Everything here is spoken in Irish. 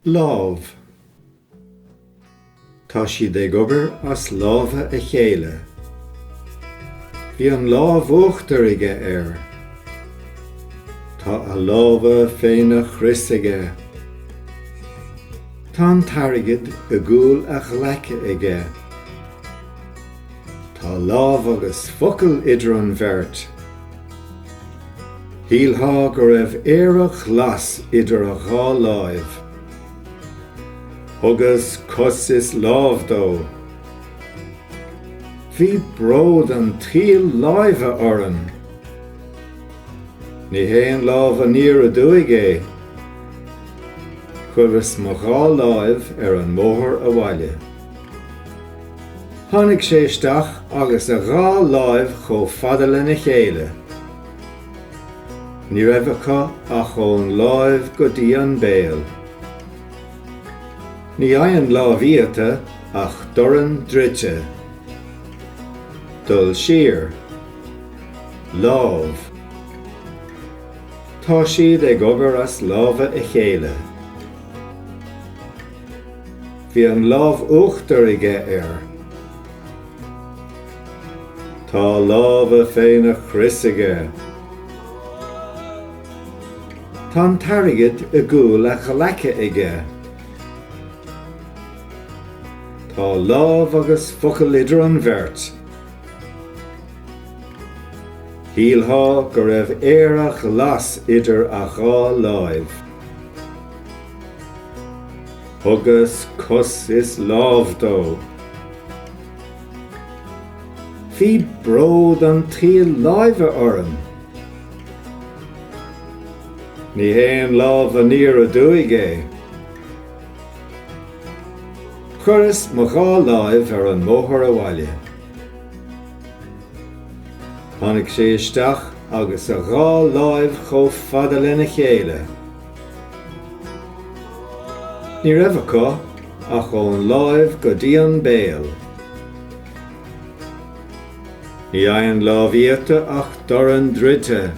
Lámh. Tá siad ag obair as lámha a chéile. Bhí an lámh uachtair aige air. Tá a lámha féna chrios aige. Tá an t-airgead i gcúl a ghlaice aige. Tá lámh agus focal idir an bheirt. Shíltheá go raibh Éire ghlas idir a dhá láimh. Thugas cos is lámh dó. Bhí bród an tsaoil láimhe orm. Ní haon lámh aniar aduaidh é. Chuireas mo dhá láimh ar an mbóthar abhaile. Tháinig sé isteach agus a dhá láimh chomh fada lena chéile. Ní raibh acu ach ón láimh go dtí an béal. Ní fhaigheann lámh iata ach dorn druidte. Dul siar. Lámh. Tá siad ag obair as lámha a chéile. Bhí an lámh uachtair aige air. Tá a lámha féna chrios aige. Tá an t-airgead i gcúl a ghlaice aige. Tá lámh agus focal idir an bheirt. Shíltheá go raibh Éire ghlas idir a dhá láimh. Thugas cos is lámh dó. Bhí bród an tsaoil láimhe orm. Ní haon lámh aniar aduaidh é. Chuireas mo dhá láimh ar an mbóthar abhaile. Tháinig sé isteach agus a dhá láimh chomh fada lena chéile. Ní raibh acu ach ón láimh go dtí an béal. Ní fhaigheann lámh iata ach dorn druidte.